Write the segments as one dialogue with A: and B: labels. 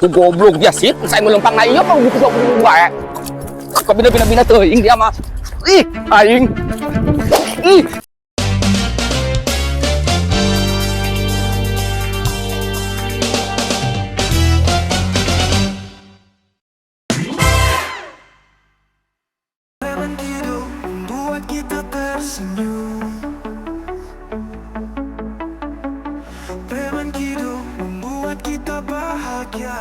A: Ku goblok dia sih, saya melempang na ieu mah gitu goblok bae. Kok bina-bina teuing dia mah. Ih, aing. Ih.
B: Preman Kidul membuat kita tersenyum. Preman Kidul membuat kita bahagia.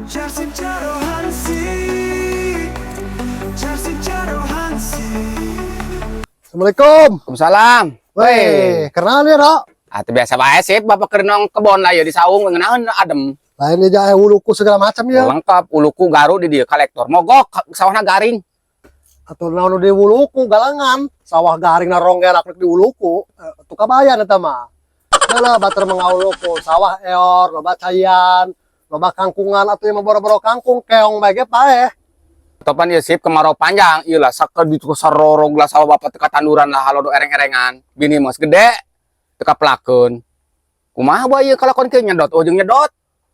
B: Jarsim Jaro Hansi, Jarsim Jaro Hansi.
C: Assalamualaikum.
A: Waalaikumsalam.
C: Weh, kenal nih, Rok.
A: Ah, teu biasa bae sih, bapak keur nong kebon lah ya di saung ngeunaheun adem.
C: Lain dia aya wuluku segala macam ya.
A: Lengkap uluku garu di dieu kolektor. Mogok sawahna garing.
C: Atau naon di wuluku galangan, sawah garing na ronggerak di wuluku, eh, tuh kabayan eta mah. Lah batur mengauluku, sawah eor, loba caian, loba kangkungan atau yang boro-boro kangkung keong bae ge paeh.
A: Topan ieu sip kemarau panjang, ieu lah sakeun ditu sarorog lah sawah bapak teu katanduran lah halodo ereng-erengan. Bini mah gede teu kapelakeun. Kumaha bae ieu kalakon kieu nyedot ujung nyedot.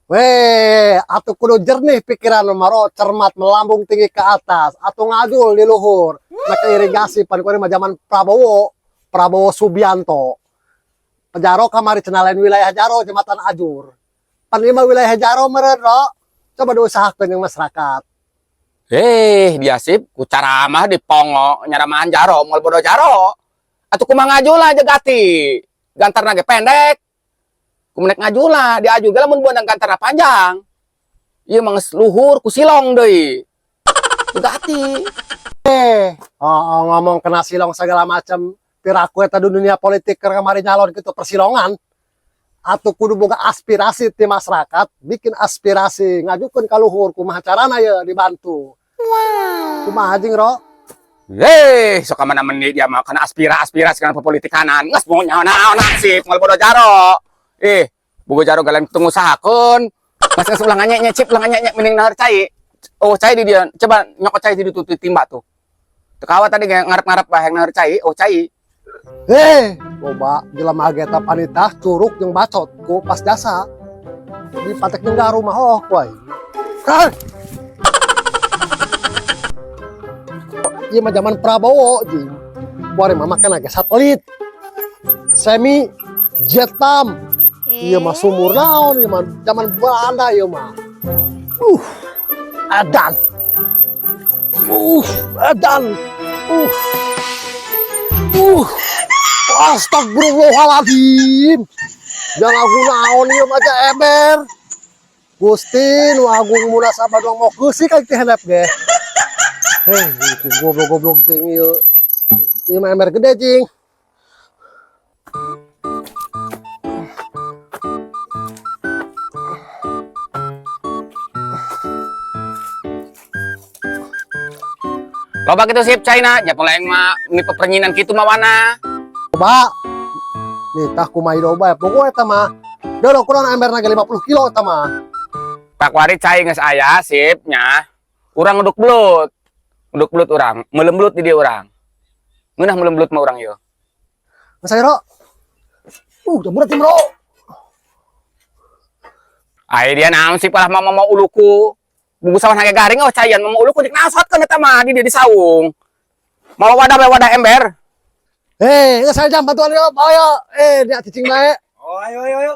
C: Weh, atuh kudu jernih pikiran lu maro, cermat melambung tinggi ke atas, atau ngajul di luhur. Make irigasi pan kuari mah zaman Prabowo, Prabowo Subianto. Jaro kamari cenah lain wilayah Jaro jembatan Ajur. Pan ieu mah wilayah Jaro meureun, Ro. Coba diusahakeun jeung masyarakat.
A: Eh, dia sip ku caramah di pongo nyaramahan jaro moal bodo jaro. Atuh kumaha ngajul aja gati. Gantarna ge pendek. Kumenek ngajul diaju ge lamun beunang gantarna panjang. Ieu mah geus luhur ku silong deui. Gati.
C: Eh, oh, ngomong kena silong segala macam. Piraku eta di dunia politik keur kamari nyalon gitu persilongan. Atuh kudu boga aspirasi ti masyarakat, bikin aspirasi, ngajukeun ka luhur kumaha carana ya dibantu. Wow. Kumaha jing, Ro?
A: Eh, sok mana menit dia mah kana aspira-aspira kana perpolitikanan. Geus mau nyaho naon sip moal bodo jaro. Eh, bogo jaro galen tunggu usahakeun. Mas geus ulah nganyek cip ulah nganyek mending nahar cai. Oh, cai di dia. Coba nyokot cai di ditu timba tuh. Teu kawat tadi ngarep-ngarep bae nahar cai. Oh, cai.
C: Eh, loba jelema ge eta panitah curug jeung bacot ku pas jasa. Di patek jeung garu mah oh ku aing. Ah. Ieu mah zaman Prabowo jing. Kuari mah make ge satelit. Semi jet pump. Ieu mah sumur naon ieu mah zaman Belanda ieu mah. Edan. Edan. Astagfirullahaladzim. Jangan aku naon ieu mah aja ember. Gusti nu agung munasabah doang mau keusi ka teh handap ge. Hei, goblok-goblok ting ieu. Ieu mah ember gede cing.
A: Loba kitu sip caina, nya mulai mah ini peperenyinan kitu mah wana.
C: Coba. Nih tah kumaha loba ya. Pokoknya eta mah. Dolo kurang ember ge 50 kilo eta mah.
A: Pak wari cai geus aya sip nya. Urang ngeduk belut. Ngeduk belut urang, meuleum belut di dieu urang. Ngeunah meuleum belut mah urang ieu.
C: Mas Ro. Udah berat bro.
A: Ai dia naon sih palah mama mau uluku. Bubu sawah ge garing oh caian mama uluku dik nasotkeun eta mah di dieu di saung. Mau wadah bae wadah ember.
C: Eh, geus saya jam bantuan yo, ayo. Eh, dia cicing bae.
B: Oh, ayo ayo ayo.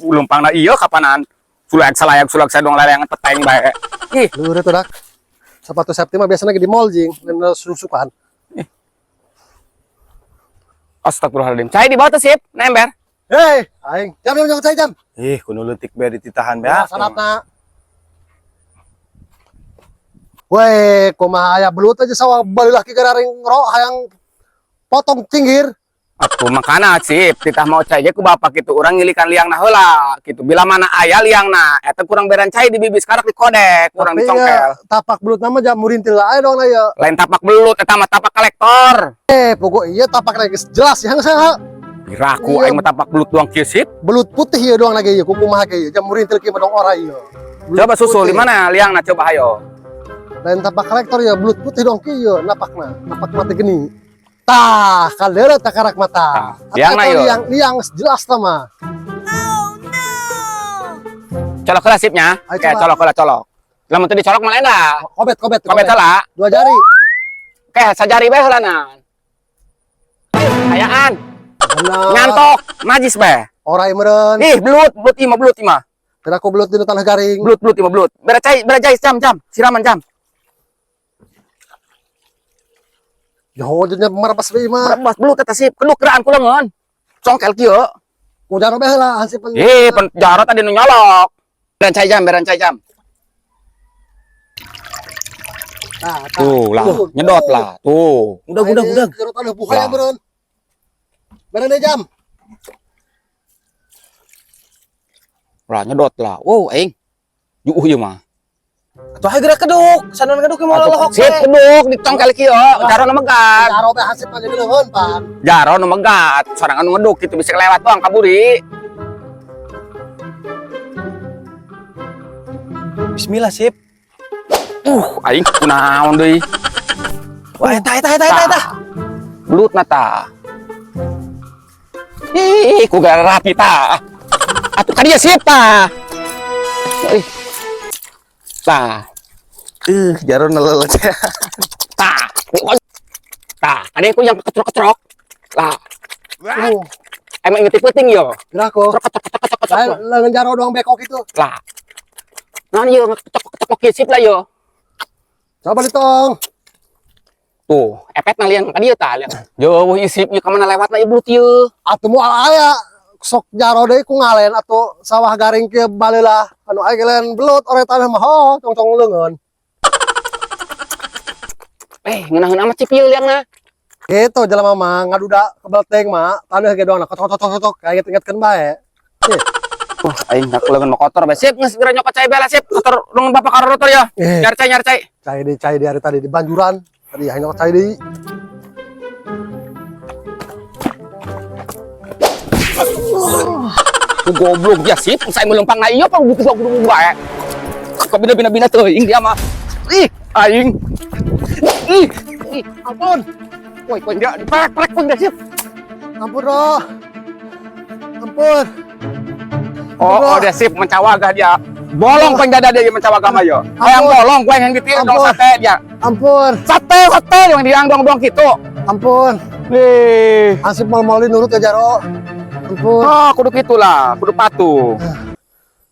A: Lumpangna ieu kapanan. Sulag salayak sulag sadong lalayangan peteng bae. Ih,
C: Luhur itu dak. Sepatu safety mah biasanya di mall jing, lain susukan.
A: Astagfirullahaladzim. Cai di bawah tuh sip, na ember.
C: Hei, aing. Jam jam jam cai jam.
D: Ih, kudu leutik bae dititahan bae.
C: Ya, sanatna. Weh, kumaha aya belut aja sawah balilah ki gararing ro hayang potong cinggir.
A: Atuh makana sip, titah mau cai ge ku bapak gitu. Urang ngilikan liang na heula gitu. Bila mana aya liang na, eta kurang beran cai di bibis karak dikodek, kurang
C: Tapi
A: dicongkel.
C: ya, tapak belut nama jam murintil aja dong ya.
A: Lain tapak belut eta mah tapak kolektor.
C: Eh, pokok iya tapak lagi jelas ya saya
A: Piraku
C: Iya.
A: aing mah tapak belut doang kieu sip.
C: Belut putih ya doang lagi ya, kumaha ge ya, jam murintil ki mah dong ora ieu. Belut
A: Coba susul
C: putih.
A: di mana liang na coba ayo.
C: Lain tapak kolektor ya belut putih dong kieu napakna, napak mati geni. Tah, kaleureut takarak mata.
A: Tah, liangna
C: Atau
A: ieu.
C: Liang, liang jelas mah.
A: Colok heula sipnya.
C: Ayo,
A: Oke,
C: coba.
A: Colok heula, colok. Lamun teu dicolok mah lain lah.
C: Kobet, kobet,
A: Kobet heula.
C: Dua jari.
A: Oke, sajari bae heula na. Hayaan,
C: Benar.
A: nyantok, najis bae.
C: Orai meureun.
A: Ih, belut, belut ieu mah, belut ieu mah.
C: Kira aku belut di tanah garing.
A: Belut, belut ieu mah, belut. Bere cai, bere cai jam, jam, siraman jam.
C: Yo, jadinya merebas we mah.
A: Merebas belut eta sip, keduk geraan ku leungeun. Congkel kieu.
C: Ku jaro bae heula hansip.
A: Ih, pen jaro tadi nu nyolok. Beren cai jam, beren cai jam.
C: Tah, tah.
A: Tuh lah,
C: Tuh.
A: nyedot lah. Tuh.
D: Udah, udah, udah.
C: Jero tanah buhaya
A: Lah.
C: meureun. Bere deui jam.
A: Lah nyedot lah. Wow, aing. Juuh ieu mah.
D: Atuh hayu gerak keduk, sanon keduk moal lohok
A: Sip,
D: teh.
A: keduk dicongkel kieu, jaro nu megat.
C: Jaro bae hansip mah jadi leuheun pan.
A: Jaro nu megat, sorangan nu ngeduk gitu bisa lewat doang kaburi.
D: Bismillah sip.
A: Aing kunaon deui.
D: Wah, eta eta eta eta eta.
A: Belut na tah. Ih, ku gara rapi tah. Atuh ka dieu sip tah. Ih. Tah,
D: Jaro nelelet.
A: Tah. Tah, ada ku yang ketrok-ketrok. Lah,
C: Tuh,
A: emang inget penting yo.
C: kira aku.
A: Ketrok ketrok ketrok ketrok.
C: Lain leungeun jaro doang bekok itu.
A: Lah. Nah, yo ketrok ketrok sip lah yo.
C: Coba ditong.
A: Tuh, epet na liang ka dieu tah liang. Jauh ieu sip ieu ka mana lewat na ieu belut ieu.
C: Atuh moal aya sok jaro deui ku ngalen atuh sawah garing kieu baleulah anu aya lain belut ore tanah mah ho congcong leungeun.
A: Eh, ngeunaheun amat sip ieu liangna.
C: Gitu jelema mah ngaduda kebelteng mah tanah ge doang kotok kotok kotok kayak inget-ingetkeun bae.
A: Wah, aing nak leungeun mah kotor bae. Sip, geus geura nyokot cai bae lah sip. Kotor leungeun bapak karotor ya.
C: Eh.
A: Nyar cai, nyar cai.
C: Cai di cai di hari tadi di banjuran tadi aing nyokot cai deui.
A: Ku goblok dia sip, saya melempang na ieu pa buku buku bae. Kok bina-bina-bina teuing dia mah. Ih, aing. Ih, ih,
C: Ampun,
A: woi, kok dia diprek-prek pun dia sip.
C: Ampun roh. Ampun.
A: Oh, oh dia sip mencawagah dia. Bolong peng dada dia mencawagah mah yo. Hayang bolong gue yang gitu dong
C: Ampun.
A: sate dia.
C: Ampun,
A: Sate, sate yang diang dong dong gitu.
C: Ampun.
A: Ih.
C: Hansip mal-malin nurut ya jaro. Ampun.
A: Oh, kudu gitulah, kudu patuh.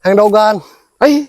C: Hang dogan.
A: Eh,